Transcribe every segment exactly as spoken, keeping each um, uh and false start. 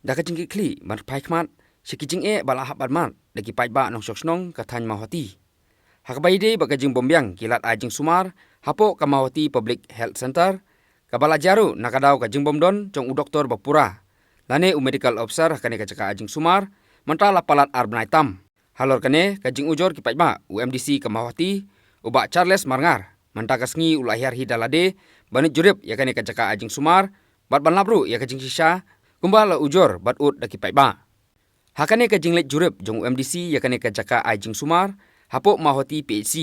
da ka jingkitkhlieh ban phai khmat sha ki jingeh ba la hap ban mad da ki paidbah nongshong shnong ka thaiñ Mawhati. Ha kaba ïadei bad ka jingbymbiang ki lad ai jingsumar hapoh ka Mawhati Public Health Centre, kaba la jia ruh na ka daw ka jingbymdon jong u doktor ba pura lane u medical officer ha kane ka jaka ai jingsumar, mynta la palat ar bnai tam. Halor kane ka jingujor ki paidbah, u M D C ka Mawhati, u Bah Charles Marngar, mynta ka sngi u la hiar hi da lade ban leit jurip ïa kane ka jaka ai jingsumar bad ban lap ruh ïa ka jingshisha kumba la ujor bad ud da ki paidbah. Ha kane ka jingleit jurip jong u M D C ïa kane ka jaka ai jingsumar hapoh Mawhati P H C,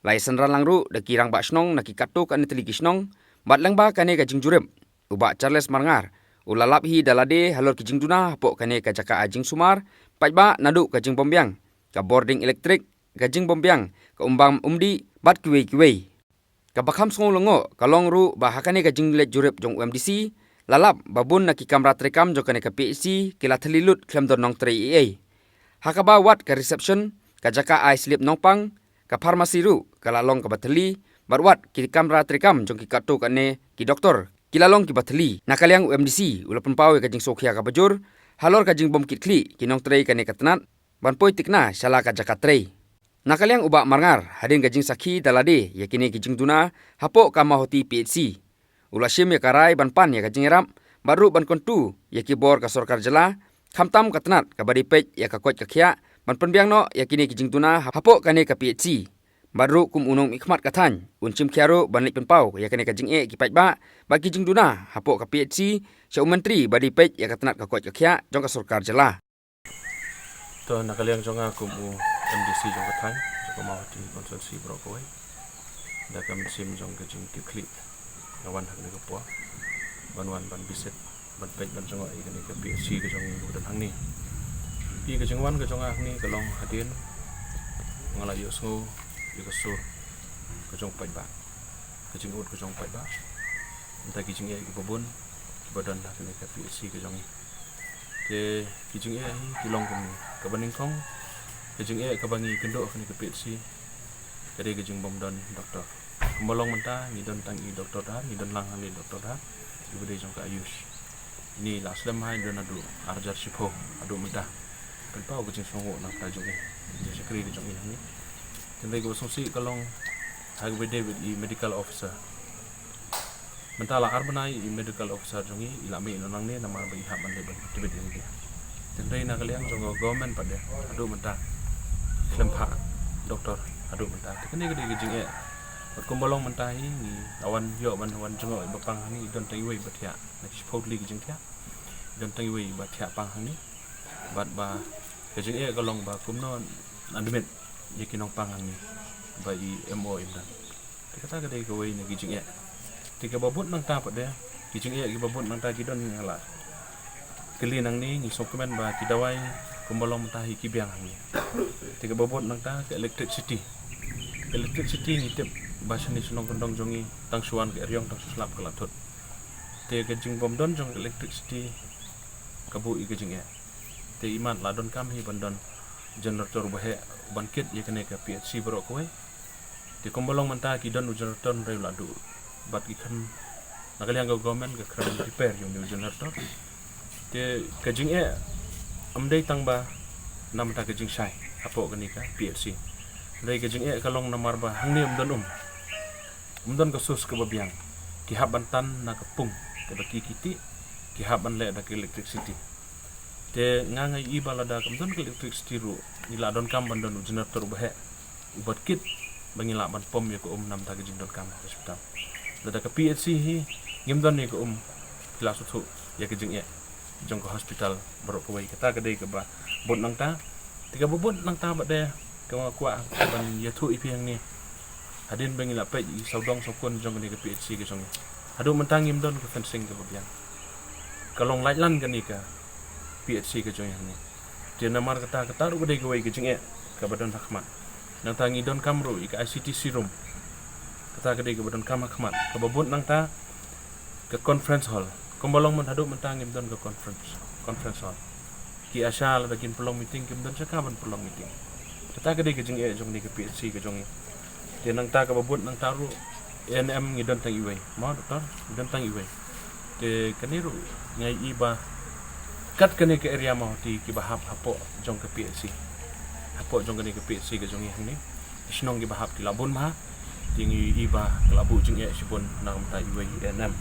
la ïasynran lang ruh da ki rangbah shnong na ki katto katne tylli ki shnong. Bad lyngba kane ka jingjurip, u Bah Charles Marngar u la lap hi da lade halor ki jingduna hapoh kane ka jaka ai jingsumar paidbah, naduh ka jingbymbiang ka bording elektrik, ka jingbymbiang ka umbam umdih bad kiwei kiwei. Kaba kham sngew lyngngoh ka long ruh ba ha kane ka jingleit jurip jong u M D C, la lap ba bun na ki kamra treikam jong kane ka P H C ki la thylli lut khlem don nongtrei ei ei. Ha kaba wat ka reception, ka jaka ai slip nongpang, ka pharmacy ruh ka la long kaba thylli, bad wat ki kamra treikam jong ki katto katne ki doktor ki la long kiba thylli. Na ka liang u M D C u la pynpaw ïa ka jingsngewkhia kaba jur halor ka jingbym kitkhlieh ki nongtrei kane ka tnat ban poi tikna sha la ka jaka trei. Na ka liang u Bah Marngar, hadien ka jingsakhi da lade ïa kine ki jingduna hapoh ka Mawhati P H C, u la shim ïa ka rai ban pan ïa ka jingïarap bad ruh ban kyntu ïa ki bor ka sorkar jylla, khamtam ka tnat kaba dei peit ïa ka koit ka khiah ban pynbiang noh ïa kine ki jingduna hapoh kane ka P H C. Bad ruh kum u nongmihkhmat ka thaiñ, un shim khia ruh ban leit pynpaw ïa kane ka jingeh ki paidbah bad ki jingduna hapoh ka P H C sha u myntri ba dei peit ïa ka tnat ka koit ka khiah jong ka sorkar jylla. To, na ka liang jong nga kum u M D C jong ka thaiñ, jong ka Mawhati constituency baroh kawei, da ka mynsiem jong ka jingkitkhlieh nga wan ha kane ka por ban wan ban visit, ban peit, ban jngoh ïa kane ka P H C ka jong ngi kaba don hangne. Te ka jingwan ka jong nga hangne ka long hadien nga la ïohsngew ïa ka sur ka jong paidbah, ka jingud ka jong paidbah, mynta ki jingeh kiba bun kiba don ha kane ka P H C ka jong ngi. Te ki jingeh hi ki long kumne. Kaba nyngkong, ka jingeh kaba ngi kynduh ha kane ka P H C ka dei ka jingbym don doktor. Kumba long mynta ngi don tang i Doktor Dhar, ngi don lang hangne Doktor Dhar, iba dei jong ka AYUSH. Ine i la slem bha, i don haduh ar hajar shiphew haduh mynta. Pynpaw ka jingsngewnguh na ka bynta jong i, jingshakri ka jong i hangne. Hynrei kaba sngewsih ka long ha kaba ïadei bad i medical officer. Mynta la ar bnai i medical officer jong i i la mih na nangne namar ba i hap ban leit ban tbit ïa lade. Hynrei na ka liang jong ka government pat de haduh mynta khlem phah doktor haduh mynta. Te kane ka dei ka jingeh. Bad kumba long mynta hi ngi la wan ïoh ban wan jngoh iba pang hangne, i don tang iwei iba thiah na ki shiphew tylli ki jingthiah. I don tang iwei iba thiah pang hangne. Bad ba ka jingeh ka long ba kumno admit ïa ki nongpang hangne ba i M O im don. Te kata ka dei kawei na ki jingeh. Te kaba bud nangta pat de, ki jingeh kiba bud nangta ki don, nga la kylli nangne, ngi sngewkmen ba ki dawai kumba long mynta hi ki biang hangne. Te kaba bud nangta ka electricity. Electricity ngi tip ba shane shnong kyndong jong ngi tang shu wan ka eriong, tang shu slap ka la thut. Te ka jingbym don jong ka electricity ka buh ïa ka jingeh. Te imat la donkam hi ban don generator uba heh ban kit ïa kane ka P H C baroh kawei. Te kumba long mynta ki don u generator hynrei u la duh. Bad ki khlem, na ka liang ka government ka khlem repair ïa une u generator. Te ka jingeh ym dei tang ba na bynta ka jingshai hapoh kane ka P H C. Hynrei ka jingeh ka long namar ba hangne ym don um. Ym don ka source kaba biang. Ki hap ban tan na ka pung kaba ki ki tih, ki hap ban leh da ka electricity. Te nga nga ïohi ba lada kam don ka electricity ruh, ngi la donkam ban don u generator uba heh, uba kit ba ngi lah ban pom ïa ka um na bynta ka jingdonkam ha hospital. Lada ka P H C hi ngim don ïa ka um, phi lah sngewthuh ïa ka jingeh jong ka hospital baroh kawei. Kata ka dei kaba bud nangta. Te kaba bud nangta pat de, kaba nga kwah ban ïathuh ïa phi hangne. Hadien ba ngi la peit ïa ki sawdong sawkun jong kane ka P H C ka jong ngi, haduh mynta ngim don ka fencing kaba biang. Ka long laitlan kane ka P H C ka jong ngi hangne. Te namar kata, kata ruh ka dei kawei ka jingeh kaba don ha khmat. Nangta ngi donkam ruh ïa ka I C T C room. Kata ka dei kaba donkam ha khmat. Kaba bud nangta ka conference hall. Kumba long myn haduh mynta ngim don ka conference, conference hall. Ki ASHA lada kin pynlong meeting kim don jaka ban pynlong meeting. Kata ka dei ka jingeh jong kane ka P H C ka jong ngi. Te nangta kaba bud nangta ruh, A N M ngi don tang iwei. Mo doktor, ngi don tang iwei. Te kane ruh nga ïohi ba Kat kane ka area Mawhati kiba hap hapoh jong ka P H C. Hapoh jong kane ka P H C ka jong ngi hangne, ki shnong kiba hap ki la bun bha. Te ngi i ba ka la buh jingeh shibun na ka bynta iwei i A N M.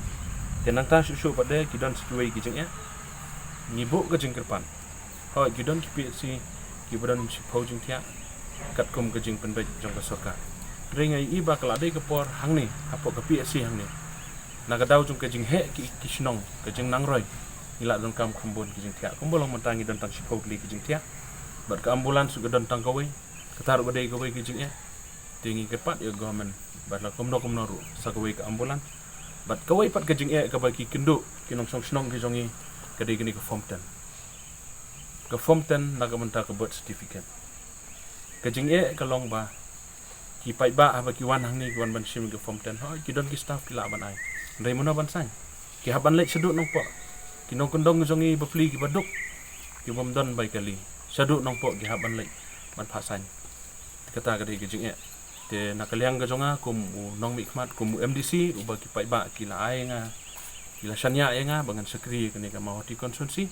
Te nangta shuh shuh pat de ki don sa kiwei ki jingeh. Ngi buh ka jingkyrpad, hooid ki don ki P H C kiba don shiphew jingthiah katkum ka jingpynbeit jong ka sorkar. Hynrei nga i ba ka la dei ka por hangne hapoh ka P H C hangne, na ka daw jong ka jingheh ki, ki shnong, ka jingnangroi, ngi la donkam kham bun ki jingthiah. Kumba long mynta ngi don tang shiphew tylli ki jingthiah, bad ka ambulance ruh ka don tang kawei, kata ruh ka dei kawei ka jingeh. Te ngi kyrpad ïa ka government ba la kumno kumno ruh sa kawei ka ambulance. Bad kawei pat ka jingeh kaba ki kynduh ki nongshong shnong ki jong ngi, ka dei kane ka form ten. Ka form ten na ka bynta ka birth certificate. Ka jingeh ka long ba ki paidbah haba ki wan hangne ki wan ban shim ka form ten, hooid ki don ki staff ki lah ban ai. Hynrei mano ban sign? Ki hap ban leit shaduh Nongpoh. Ki nongkyndong jong ngi bapli kiba duk, ki bym don bai kali, shaduh Nongpoh ki hap ban leit ban phah sign. Kata ka dei ka jingeh. Te na ka liang ka jong nga kum u nongmihkhmat, kum u M D C uba ki paidbah ki la ai nga, ki la shaniah ïa nga ba ngan shakri kane ka Mawhati constituency,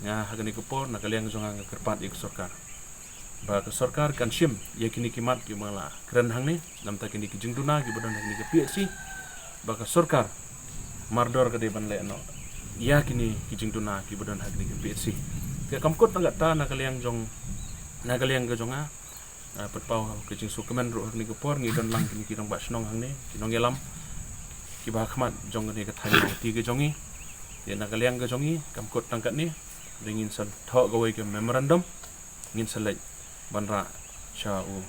nga ha kane ka por na ka liang ka jong nga nga kyrpad ïa ka sorkar ba ka sorkar kan shim ïa kine ki mat kiba la kren hangne, namta kine ki jingduna kiba don ha kine ki P H C, ba ka sorkar mardor ka dei ban leh noh ïa kine ki jingduna kiba don ha kine ki P H C. Te kam kut tang katta, na ka liang jong, na ka liang ka jong nga, ah, pynpaw ka jingsngewkmen ruh ha kane ka por ngi don lang kine ki rangbah shnong hangne, ki nongïalam kiba ha khmat jong kane ka thaiñ Mawhati ka jong ngi. Te na ka liang ka jong ngi kam kut tang katne, hynrei ngin sa thoh kawei ka memorandum, ngin sa leit ban rah sha u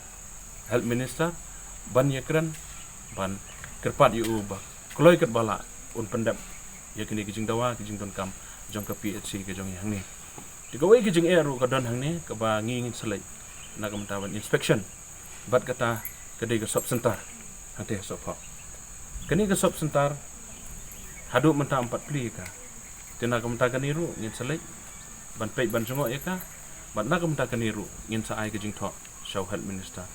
Health Minister ban ïakren, ban kyrpad ïa u ba kloi katba lah un pyndep ïa kine ki jingdawa ki jingdonkam jong ka P H C ka jong ngi hangne. Te kawei ka jingeh ruh ka don hangne kaba ngi ngin sa leit na ka bynta ban inspection. Bad kata ka dei ka sub center hangtei ha Sohphoh. Kane ka sub center haduh mynta ym pat plie ïa ka. Te na ka bynta kane ruh ngin sa leit ban peit ban jngoh ïa ka. Bad na ka bynta kane ruh ngin sa ai ka jingthoh sha u Health Minister.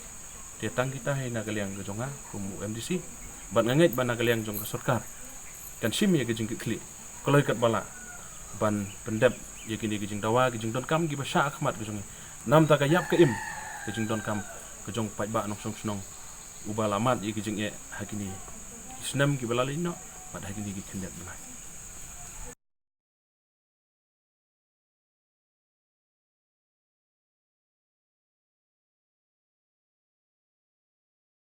Te tang kita hi na ka liang ka jong nga kum u M D C. Bad nga ngeit ba na ka liang jong ka sorkar kan shim ïa ka jingkitkhlieh kloi katba lah ban pyndep ïa kine ki jingdawa ki jingdonkam kiba shah ha khmat ka jong ngi. Namta ka ïap ka im ka jingdonkam ka jong u paidbah nongshong shnong uba la mad ïa ki jingeh ha kine ki snem kiba la leit noh bad ha kine ki khyndiat ba la